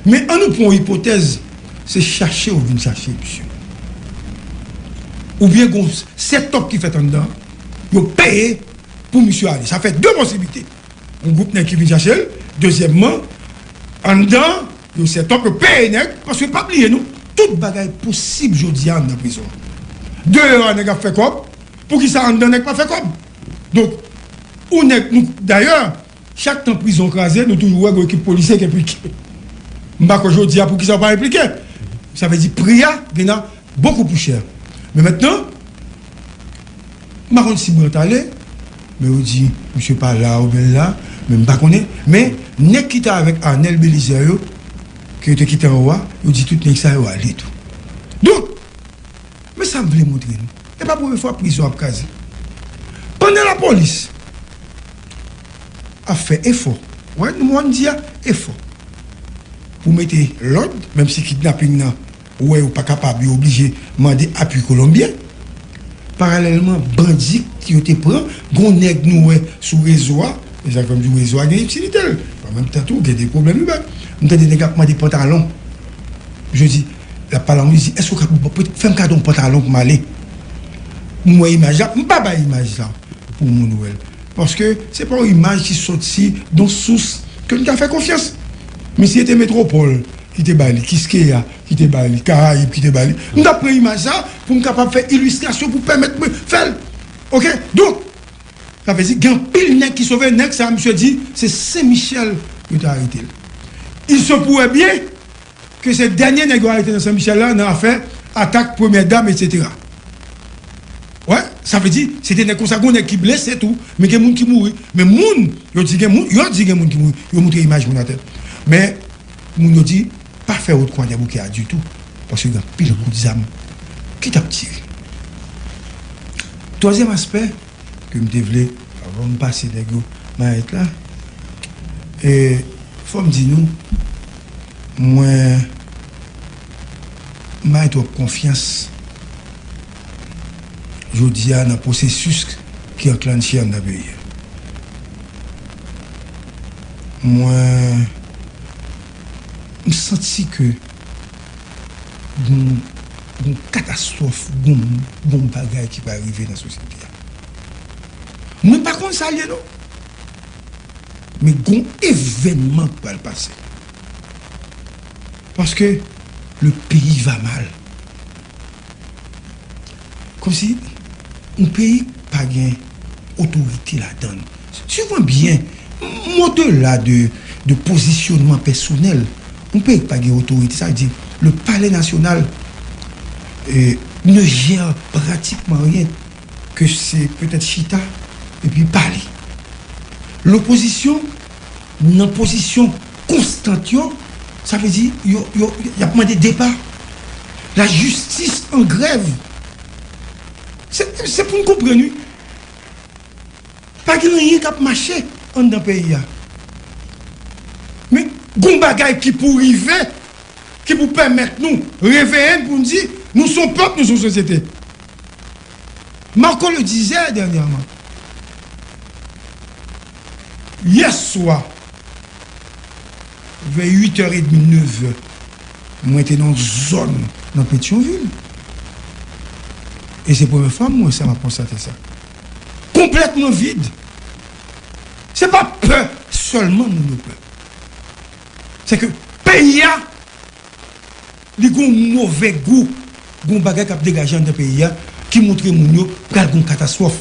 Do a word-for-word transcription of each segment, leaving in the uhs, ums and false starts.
Men ann nou pran yon ipotèz, se chache yo vin chache misye. Oubyen gon set up ki fèt anndan, yo peye pou misye ale. Sa fè de posiblite. Yon gwoup nèg ki vin chache l, dezyèmman, anndan, yo set up, yo peye nèg, paske pa bliye non, tout bagay posib jodi a anndan prizon. Deyò a nèg ap fè kòb, poukisa anndan nèg pa fè kòb? Donk, ou nèg, nou, dayè, chak tan prizon kraze, nou toujou wè gon ekip polisye k enplike. M pa kwè jodi a poukisa yo pa enplike. Sa vle di pri a genna bokou pli chè. Men mentnan, m pa konn si Brandt ale, men yo di misye pa la oubyen l la, men m pa konnen. Men nèg ki te avèk Arnel Belizaire yo, ke yo te kite anwo a, yo di tout nèg sa yo ale tou. Donk, men sa m vle montre nou. E pa premye fwa prizon ap kraze. Pandan lapolis ap fè efò, wè, nou ann di a, efò, pou mete lòd, menm si kidnaping nan, ou wè yo pa kapab, yo oblije mande apui Kolonbyen. Paralèlman, bandi ki yo te pran, gon nèg nou wè sou rezo a, e sa k fè m di w rezo a gen itilite l. An menm tan tou, gen de pwoblèm imen. M tande nèg ap mande pantalon. Je di, l ap pale an, li di, èske w ka fè m kado yon pantalon pou m ale? M wè imaj la, m pa bay imaj la pou moun wè l. Paske se pa yon imaj ki soti nan sous ke n ka fè konfyans. Men si se te Metwopòl ki te ba li, Kiskeya ki te ba li, Karayib ki te ba li, m t ap pran imaj sa pou m kapab fè ilistrasyon pou pèmèt mwen fè l. Oke? Donk, sa vle di, gen anpil nèg ki sove, nèg sa, misye di, se Sen Michèl yo te arete l. Il se pourrait bien ke se dènye nèg yo arete nan Sen Michèl la, nan afè atak premyè dam, etsetera. Wè, sa vle di, se de nèg konsa, gon nèg ki blese tou, men gen moun ki mouri. Men moun, yo di gen moun, yo di gen moun ki mouri, yo montre imaj moun atè. Men, moun yo di, pa fè wot Kwadèboukè a ditou, paske gen anpil kout zam ki t ap tire. Twazyèm aspè ke m te vle, avan m pase nèg yo mayèt la, e, fò m di nou, mwen, m bay twòp konfyans jodi a nan pwosesis ki anklanche anndan peyi a. Mwen, m santi ke gon, gon katastwòf, gon, gon bagay ki pral rive nan sosyete a. Mwen pa konn sa l ye non. Men gon evènman k pral pase. Paske le pays va mal. Kòmsi yon peyi pa gen otorite ladan l. Suiv mwen byen, m odela de, de pozisyonman pèsonèl. Yon peyi ki pa gen otorite, sa vle di le palais national, euh, ne gère pratiquement rien, ke se petèt chita epi pale. Lopozisyon, nan pozisyon konstant yo, sa vle di, yo, yo, y ap mande depa. Lajistis an grèv. Se, se pou n konprann, wi. Pa gen anyen k ap mache anndan peyi a. Men, gon bagay ki pou rive, ki pou pèmèt nou reveye n pou n di, nou se yon pèp, nou se yon sosyete. Marco le disait dernièrement, yè swa, vè uit è edmi, nèf è, mwen te nan yon zòn nan Petyonvil. E se premye fwa m wè sa, m ap konstate sa. Konplètman vid. Se pa pè sèlman moun yo pè. Se ke peyi a, li gon move gou, gon bagay k ap degaje anndan peyi a, ki montre moun yo pral gon katastwòf.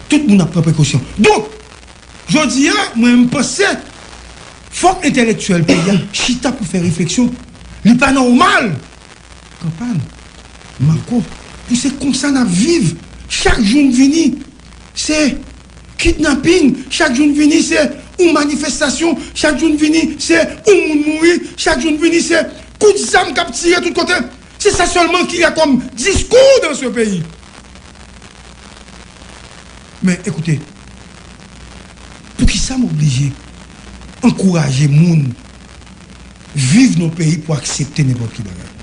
Tout moun ap pran prekosyon. Donk, jodi a, mwen, m panse, fòk entèlektyèl peyi a chita pou fè refleksyon. Li pa nòmal. Kanpay, Marco, pou se konsa n ap viv. Chak jou n vini, se kidnaping. Chak jou n vini, se yon manifestasyon. Chak jou n vini, se yon moun mouri. Chak jou n vini, se kout zam k ap tire tout kote. Se sa sèlman ki gen kòm diskou dans ce pays. Men, ekoute, poukisa m oblije ankouraje moun viv nan yon peyi pou aksepte nenpòt ki bagay?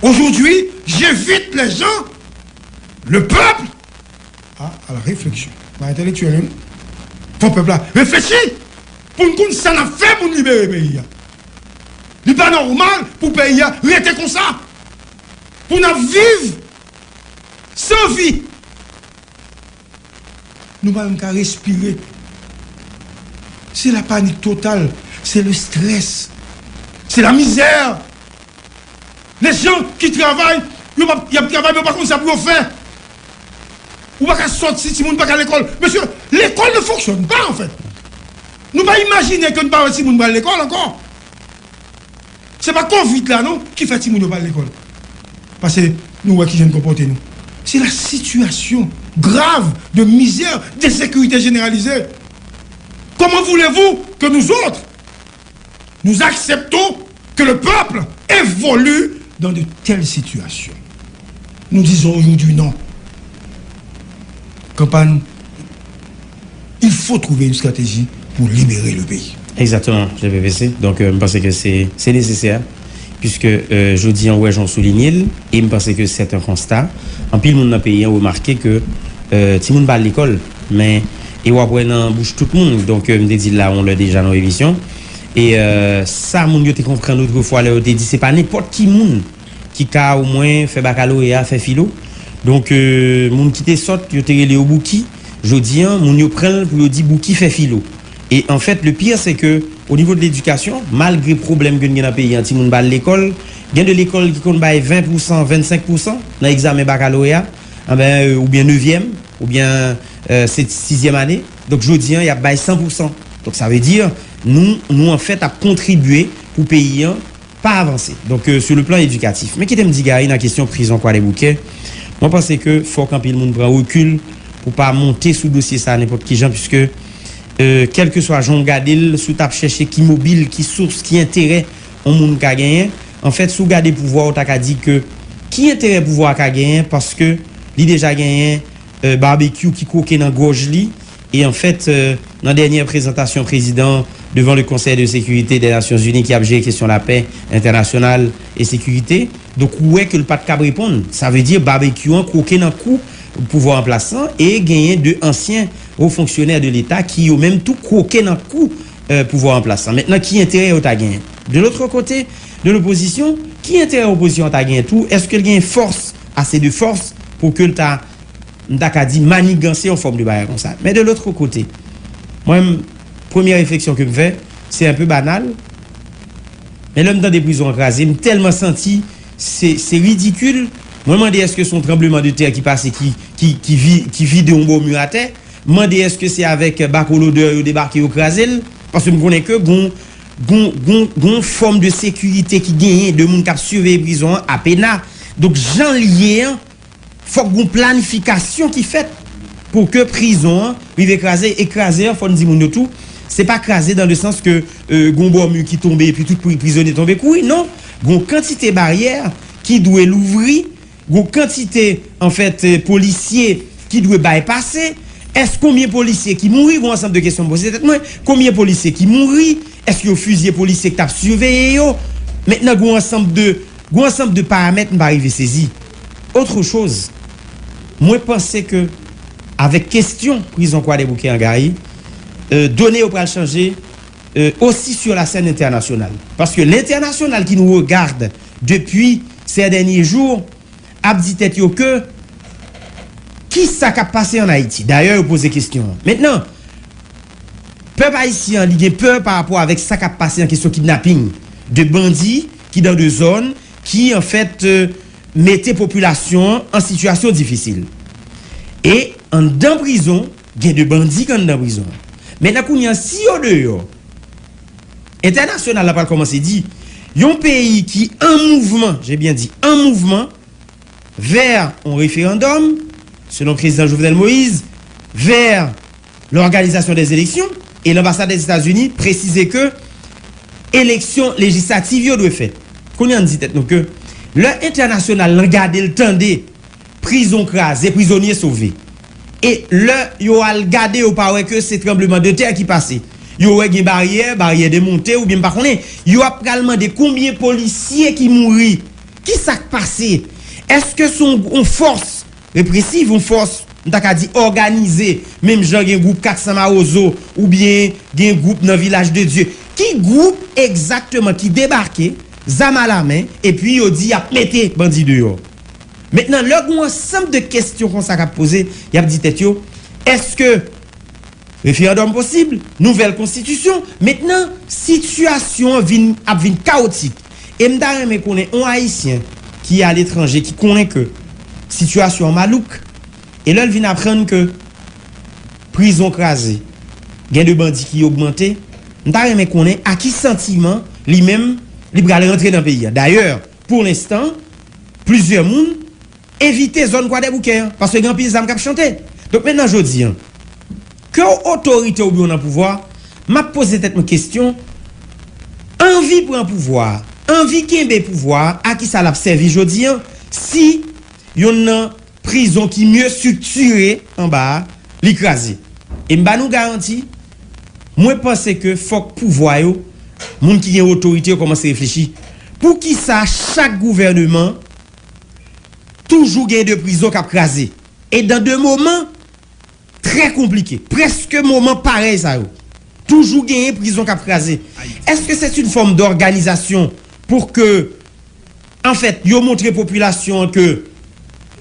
Aujourd'hui, j'invite les gens, le peuple, à, à la réflexion. Mwen entèlektyèl, wi. Fò pèp la reflechi pou n konn sa n ap fè pou n libere peyi a. Li pa nòmal pou peyi a rete konsa. Pou n ap viv san vi. Nou pa menm ka respire. Se la panik total. Se le strès. Se la mizè. Les gens qui travay, yo p ap, y ap travay, men yo pa konn sa pou yo fè. Ou pa ka sòti, timoun pa ka lekòl. Mesye, l'école ne fonctionne pas, en fait. Nou pa imajine ke nou pa wè timoun pral lekòl ankò. Se pa kovid la, non, ki fè timoun yo pa al lekòl. Paske nou wè kijan n konpòte nou. C'est la situation grave de misère, d'insécurité généralisée. Comment voulez-vous que nous autres, nous acceptons que le peuple évolue dans de telles situations? Nous disons aujourd'hui non. Kanpay, il faut trouver une stratégie pour libérer le pays. Exactement, G P V C. Donc, euh, je pense que c'est c'est nécessaire, puisque euh, je dis en ouais, j'en souligne, et je pense que c'est un constat. Anpil moun nan peyi an remake ke euh, timoun pa al lekòl, men e w ap wè nan bouch tout moun. Donk, euh, m te di l la yon lè deja nan emisyon. E euh, sa moun yo te konprann otrefwa lè yo te di se pa nenpòt ki moun ki ka omwen fè bakaloreya, fè filo. Donk, euh, moun ki te sòt, yo te rele yo Bouki. Jodi an, moun yo pran l pou yo di Bouki fè filo. E anfèt, le pire, c'est que, au niveau de l'éducation, malgre pwoblèm ke n gen nan peyi an, timoun pa al lekòl, gen de lekòl ki konn bay ven pousan, vennsenk pousan nan egzamen bakaloreya, anben, euh, oubyen nevyèm, oubyen euh, se sizyèm ane. Donk, jodi an, y ap bay san pousan. Donk, sa vle di, nou, nou anfèt ap kontribye pou peyi an pa avanse. Donk, euh, sur le plan éducatif. Men kite m di Gary nan kesyon prizon Kwadèboukè, mwen panse ke fòk anpil moun pran rekil pou pa monte sou dosye sa nenpòt ki jan, puiske euh, kèlkeswa jan w gade l, si w t ap chèche ki mobil, ki sous, ki enterè yon moun ka genyen, anfèt, si w gade pouvwa, w ta ka di ke ki enterè pouvwa a ka genyen, paske li deja genyen euh, Barbecue ki kwoke nan gòj li. E anfèt, euh, nan dènyè prezantasyon prezidan an devan le Conseil de sécurité des Nations Unies ki ap jere kesyon lapè entènasyonal e sekirite, donk ou wè ke l pa t kab reponn. Sa vle di Barbecue an kwoke nan kou pouvwa an plas lan e genyen de ansyen wo fonksyonè de Leta ki yo menm tou kwoke nan kou euh, pouvwa an plas lan. Mentnan, ki enterè yo ta genyen? De l'autre côté, de l'opposition, ki enterè opozisyon an ta genyen tou? Èske l genyen fòs, ase de fòs, pou ke l ta m ta ka di maniganse yon fòm de bagay konsa. Men de l'autre côté, mwen, premyè refleksyon ke m fè, se un peu banal, men lè m tande prizon an kraze, m tèlman santi se, se ridikil. Mwen mande èske se yon tranblemanntè ki pase, ki, ki, ki, vi, ki vide yon bò mi atè? M mande èske se avèk bakolodè yo debake, yo kraze l? Paske m konnen ke gon, gon, gon, gon fòm de sekirite ki genyen de moun k ap siveye prizon an, apena. Donk, jan l ye an, fòk gon planifikasyon ki fèt pou ke prizon an rive kraze. E kraze an, fò n di moun yo tou, se pa kraze dans le sens ke euh, gon bò mi ki tonbe epi tout pri- prizonye tonbe kouri. Non, gon kantite baryè ki dwe louvri, gon kantite, anfèt, euh, polisye ki dwe bay pase. Èske konbyen polisye ki mouri? Gon ansanm de kesyon m poze tèt mwen. Konbyen polisye ki mouri? Èske yo fizye polisye k t ap siveye yo? Mentnan, gon ansanm de Gon ansanm de paramèt m pa rive sezi. Autre chose, mwen panse ke avèk kesyon prizon Kwadèboukè an, Gary, euh, done yo pral chanje euh, aussi sur la scène internationale. Paske lentènasyonal ki nou regarde depi ces derniers jours ap di tèt yo ke ki sa k ap pase an Ayiti. Dayè, yo poze kesyon an. Mentnan, pèp ayisyen an, li gen pè pa rapò avèk sa k ap pase an kesyon kidnaping, de bandi ki dan de zòn, ki, anfèt, euh, mete popilasyon an an sitiyasyon difisil. E anndan prizon, gen de bandi k anndan prizon an. Mentnan, kounye a, si yo deyò, entènasyonal la pral kòmanse di, yon peyi ki an mouvman, j'ai bien dit, an mouvman, vers un référendum, selon prezidan Jovenel Moïse, vers l'organisation des élections, e lanbasad Dèzetazini presize ke eleksyon lejislativ yo dwe fèt. Kounye a, n di tèt nou ke lè entènasyonal lan gade, l tande prizon kraze, prizonye sove. E lè yo al gade, yo pa wè ke se tranblemanntè ki pase. Yo wè gen baryè, baryè demonte, oubyen m pa konnen. Yo ap pral mande konbyen polisye ki mouri. Ki sa k pase? Èske se yon, yon fòs represiv, yon fòs, m ta ka di, òganize, menm jan gen gwoup kat san Mawozo, oubyen gen gwoup nan Vilaj de Dye? Ki gwoup egzakteman ki debake, zam alamen, epi yo di y ap mete bandi deyò? Mentnan, lè gen yon ansanm de kesyon konsa k ap poze, y ap di tèt yo, èske referandòm posib, nouvèl konstitisyon? Mentnan, sitiyasyon an vin, ap vin kawotik. E m ta renmen konnen yon Ayisyen ki aletranje, ki konnen ke sitiyasyon an malouk, e lè l vin aprann ke prizon kraze, gen de bandi ki ogmante, m ta renmen konnen a ki santiman li menm li pral rantre nan peyi a. Dayè, pou lenstan, plizyè moun evite zòn Kwadèboukè an, paske gen anpil zam k ap chante. Donk, mentnan, jodi an, ke w otorite oubyen w nan pouvwa, m ap poze tèt mwen kesyon, anvi pran pouvwa a, anvi kenbe pouvwa a, a ki sa l ap sèvi jodi an, si yonn nan prizon ki mye striktire anba a, li kraze? E m ba nou garanti, mwen panse ke fòk pouvwa yo, moun ki gen otorite yo kòmanse reflechi. Poukisa chak gouvèneman toujou gen de prizon k ap kraze? E dan de moman trè konplike, prèske moman parèy sa yo, toujou genyen prizon k ap kraze. Èske se yon fòm dòganizasyon pou ke, anfèt, yo montre popilasyon an ke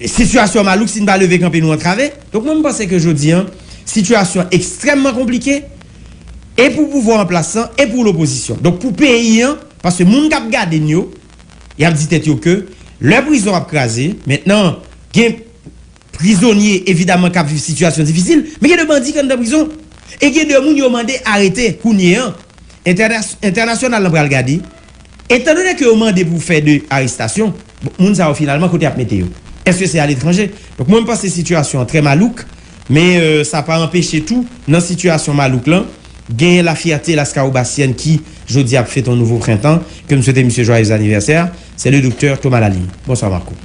sitiyasyon an malouk, si n pa leve kanpe, nou antrave? Donk, mwen, m panse ke jodi an, sitiyasyon an ekstrèmman konplike, e pou pouvwa an plas lan, e pou lopozisyon. Donk, pou peyi an, paske moun k ap gade n yo, y ap di tèt yo ke lè prizon ap kraze, mentnan, gen prizonye, evidaman, k ap viv sitiyasyon difisil, men gen de bandi k anndan prizon. E gen de moun yo mande arete kounye an. Entènas-, entènasyonal lan pral gade. Etandone ke yo mande pou fè de arestasyon, bon, moun sa yo, finalman, kote y ap mete yo? Èske se aletranje? Donk, mwen, m panse sitiyasyon an trè malouk, men, euh, sa pa anpeche tou, nan sitiyasyon malouk lan, genyen lafyète laskawobasyèn ki, jodi a, ap fete yon nouvo prentan, ke m swete misye joyeux anniversaire, se le doktè Thomas Lalime. Bonswa, Marco.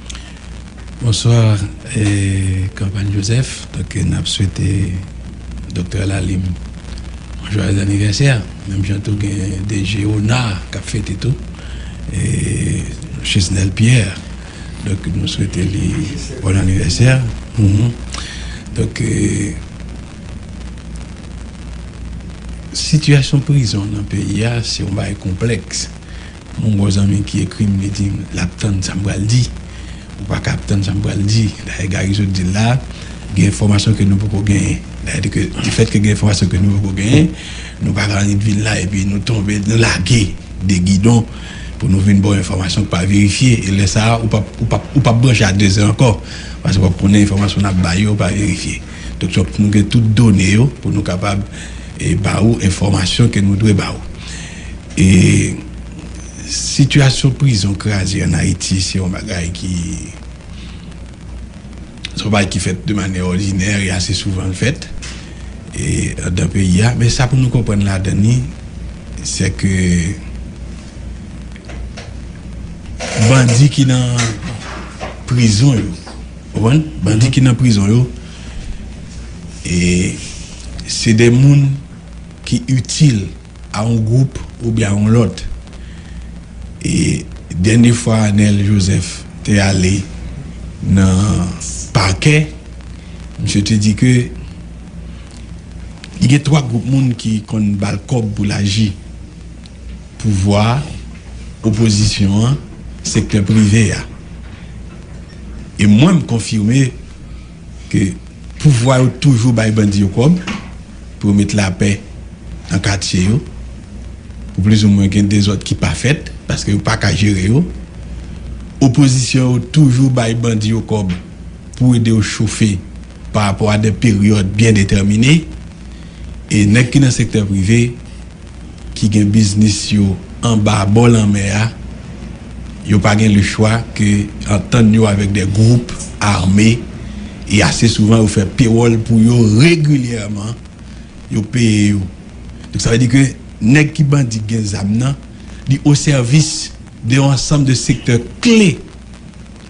Bonswa, eh, Kanpany Joseph. Donk, n ap swete doktè Lalime yon joyeux anniversaire. Menm jan tou, gen D J Ona k ap fete tou. E Chesnel Pierre. Donk, nou swete li bon anivèsè. Mhm. Donk, eh, sitiyasyon prizon nan peyi a, se yon bagay konplèks. Mwen gen yon zanmi ki ekri m, li di m, l ap tann sa m pral di. Ou pa ka ap tann sa m pral di. Dayè, Gary sot di l la, gen enfòmasyon ke nou poko genyen. Dayè, di ke, difèt ke gen enfòmasyon ke nou poko genyen, nou pa ka annik vin la epi nou tonbe, nou lage de gidon pou nou vin ba w enfòmasyon k pa verifye. E lè sa a, ou p ap, ou p ap, ou p ap branche a de zè ankò. Paske w ap konnen enfòmasyon n ap ba yo pa verifye. Donk, fòk nou gen tout done yo pou nou kapab, e, ba ou enfòmasyon ke nou dwe ba ou. E sitiyasyon prizon kraze ann Ayiti, se yon bagay ki, se yon bagay ki fèt de manyè òdinè e ase souvan l fèt, e, anndan peyi a. Men sa pou nou konprann ladan li, se ke bandi ki nan prizon yo, konprann? Bandi ki nan prizon yo, e se de moun ki itil a yon gwoup oubyen a yon lòt. E dènye fwa Anèl Joseph te ale nan pakè, misye te di ke li gen twa gwoup moun ki konn ba l kòb pou l aji: pouvwa a, opozisyon an, sektè prive a. E mwen, m konfime ke pouvwa yo toujou bay bandi yo kòb pou yo met lapè nan katye yo, pou plizoumwen gen dezòd ki pa fèt, paske yo pa ka jere yo. Opozisyon yo toujou bay bandi yo kòb pou ede yo chofe pa rapò a de peryòd byen detèmine. E nèg ki nan sektè prive, ki gen biznis yo anba bò lanmè a, yo pa gen lechwa ke antann yo avèk de gwoup ame, e ase souvan yo fè pewòl pou yo regilyèman, yo peye yo. Donk, sa vle di ke nèg ki bandi gen zam nan, li o sèvis de yon ansanm de sektè kle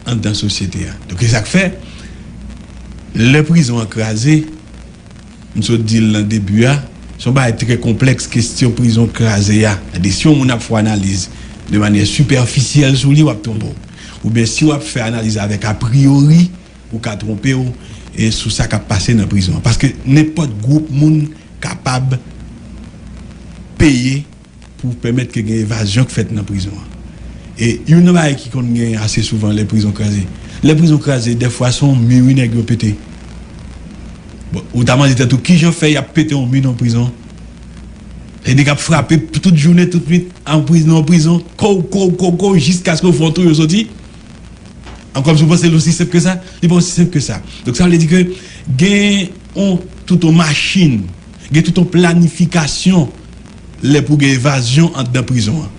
anndan sosyete a. Donk, se sa k fè, lè prizon an kraze, m sot di l nan debi a, se yon bagay trè konplèks, kesyon prizon kraze a. Sètadi, si yon moun ap fè w analiz de manyè sipèfisyèl sou li, w ap twonpe w. Oubyen si w ap fè analiz avèk apriyori, ou ka twonpe w, e sou sa k ap pase nan prizon an. Paske nenpòt gwoup moun kapab peye pou pèmèt ke gen evazyon k fèt nan prizon an. E youn nan bagay ki konn gen ase souvan lè prizon kraze. Lè prizon kraze, dèfwa se yon mi wi nèg yo pete. Bon, ou ta mande tèt ou kijan fè y ap pete yon mi nan prizon. Se nèg ap frape tout jounen, tout nwit, an prizon, an prizon, kow, kow, kow, kow, jiskaske yo fè yon twou yo soti. An kòm si w panse l osi senp ke sa, li pa osi senp ke sa. Donk sa vle di ke gen yon, tout yon machin, gen tout yon planifikasyon lè pou gen evazyon anndan prizon an.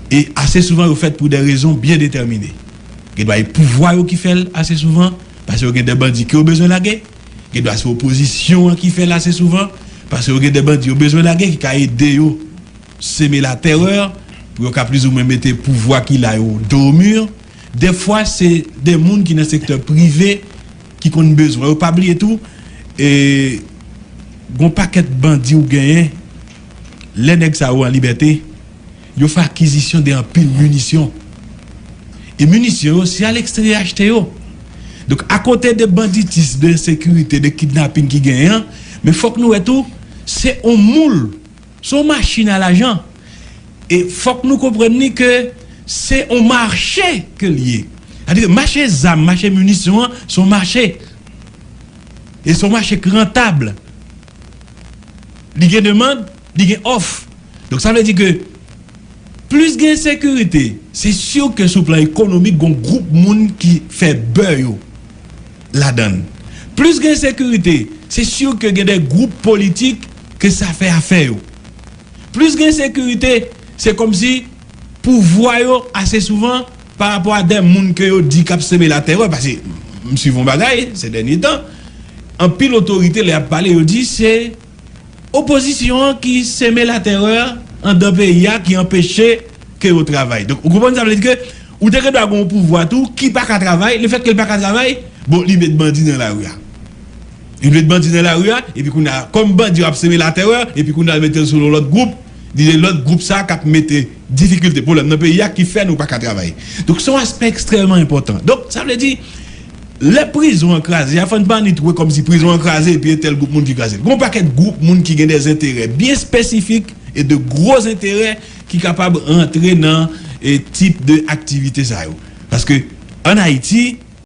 E ase souvan yo fèt pou de rezon byen detèmine. Gen dwa e pouvwa yo ki fè l ase souvan, paske yo gen de bandi ke yo bezwen lage, gen dwa se opozisyon an ki fè l ase souvan, paske yo gen de bandi yo bezwen lage ki ka ede yo seme latèrè pou yo ka plizoumwen mete pouvwa ki la yo do o mi. Dèfwa se de moun ki nan sektè prive ki konn bezwen yo. Pa bliye tou, e, gon pakèt bandi ou genyen, lè nèg sa yo an libète, yo fè akizisyon de anpil minisyon. E minisyon yo, se aleksterye achte yo. Donk, akote de banditis, de ensekirite, de kidnaping ki genyen an, men fòk nou wè tou, se yon moul, se yon machin a lajan. E fòk nou konprann ni ke se yon mache ke l ye. Sa vle di ke mache zam, mache minisyon an, se yon mache. E se yon mache k rantab. Li gen demann, li gen òf. Donk, sa vle di ke plis gen ensekirite, se si ke sou plan ekonomik, gon gwoup moun ki fè bè yo ladan l. Plis gen ensekirite, se si ke gen de gwoup politik ke sa fè afè yo. Plis gen ensekirite, se kòmsi pouvwa yo ase souvan pa rapò a de moun ke yo di k ap seme latèrè, paske m swiv yon bagay se dènye tan, anpil otorite lè y ap pale, yo di se opozisyon an ki seme latèrè anndan peyi a, ki anpeche ke yo travay. Donk, ou konprann sa vle di ke ou te gen dwa gen yon pouvwa tou ki pa ka travay, lefètke l pa ka travay, bon, li met bandi nan lari a. Li met bandi nan lari a, epi kounye a, kòm bandi yo ap seme latèrè, epi kounye a, l mete l sou yon lòt gwoup, li se lòt gwoup sa a k ap mete difikilte, pwoblèm nan peyi a ki fè nou pa ka travay. Donk, se yon aspè ekstrèmman enpòtan. Donk, sa vle di, lè prizon an kraze, a fò n pa annik wè kòmsi prizon an kraze epi entèl gwoup moun ki kraze l. Gon pakèt gwoup moun ki gen de enterè byen espesifik e de gwo enterè ki kapab rantre nan, e, tip de aktivite sa yo. Paske, ann Ayiti,